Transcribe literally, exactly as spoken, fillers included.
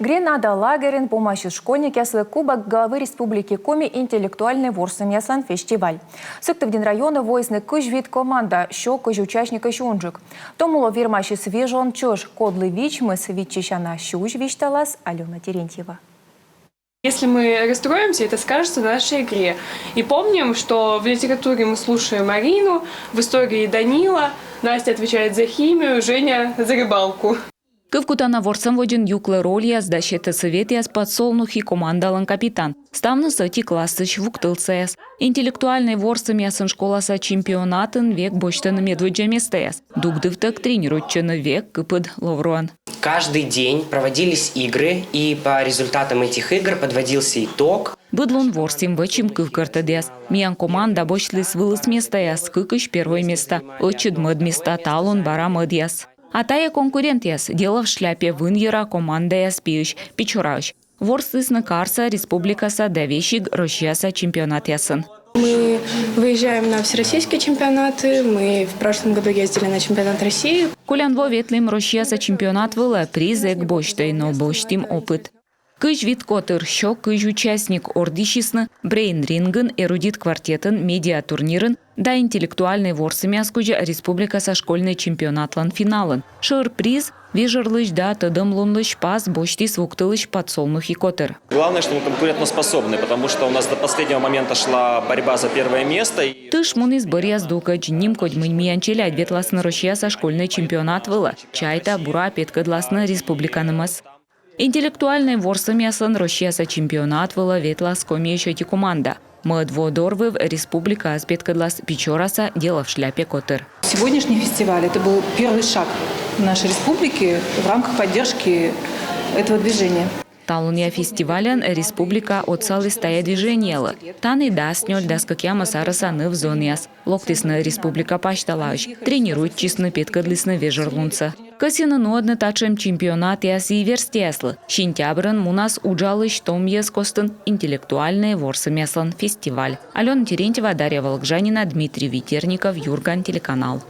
«Гренада» лагерын помасис школьникъяслы Кубок Главы Республики Коми интеллектуальнӧй ворсӧмъяслӧн фестиваль. Сыктывдін районӧ воисны кызь вит команда, сё кызь участникӧсь унджык. Том улӧ вермасис вежон чӧж, кодлы вичмис, виччысяна сюзь, висьталас Алёна Терентьева. Если мы расстроимся, это скажется на нашей игре. И помним, что в литературе мы слушаем Марину, в истории Данила, Настя отвечает за химию, Женя за рыбалку. Кывкутана ворсӧм водзын юклӧ рольяс да сетӧ сӧветъяс подсолнухи командалӧн капитан. Ставныс ӧти классысь вуктылсаяс. Интеллектуальнӧй ворсӧмъясӧн школаса чемпионатын век босьтӧны медводдза местаяс. Дугдывтӧг тренируйтчӧны век кыпыд ловруӧн. Каждый день проводились игры, и по результатам этих игр подводился итог. Быд лун ворсім, вӧчим кывкӧртӧдъяс. Миян команда босьтліс вылыс местаяс, кыкысь первой места, ӧтчыд мӧд места, талун бара мӧдъяс. А тайӧ конкурентъяс, «Дело в шляпе» вынйӧра командаяс пиысь, Печораысь. Ворслісны карса, республикаса да весиг Россияса чемпионатъясын. Мы выезжаем на всероссийские чемпионаты. Мы в прошлом году ездили на чемпионат России. Колян во ветлім Россияса чемпионат вылӧ, приз эг босьтӧй, но босьтім опыт. Кызь вит котыр, сё кызь участник ордйысисны брейн-рингын, эрудит квартетын, медиатурнирын да интеллектуальнӧй ворсӧмъяс кузя республикаса школьнӧй чемпионатлӧн финалын. Шӧр приз, вежӧрлысь да тӧдӧмлунлысь пас босьтіс вуктылысь Подсолнухи котыр. Главное, что мы конкурентоспособны, потому что у нас до последнего момента шла борьба за первое место. И Тыш муніс бӧръя здукӧдз. Нимкодь, мый миян челядь ветласны Россияса школьнӧй чемпионат вылӧ. Чайта, бура петкӧдласны республиканымӧс. Интеллектуальнӧй ворсӧмъяслӧн Россияса чемпионат вылӧ ветлас Комиысь ӧти команда. Мӧд во дорвыв республикаӧс петкӧдлас Печораса «Дело в шляпе» котыр. Сегодняшний фестиваль — это был первый шаг нашей республики в рамках поддержки этого движения. Талунъя фестивальӧн республика отсаліс тайӧ движениелы. Тані дас нёль — дас кӧкъямыс арӧса ныв-зонъяс локтісны республика пасьталаысь, тренируйтчисны, петкӧдлісны вежӧрлунсӧ. Кӧсйӧны нуӧдны татшӧм чемпионатъяс и верстьӧяслы. Сентябрын мунас уджалысь том йӧз костын интеллектуальнӧй ворсӧмъяслӧн фестиваль. Алёна Терентьева, Дарья Волгжанина, Дмитрий Ведерников, «Юрган» телеканал.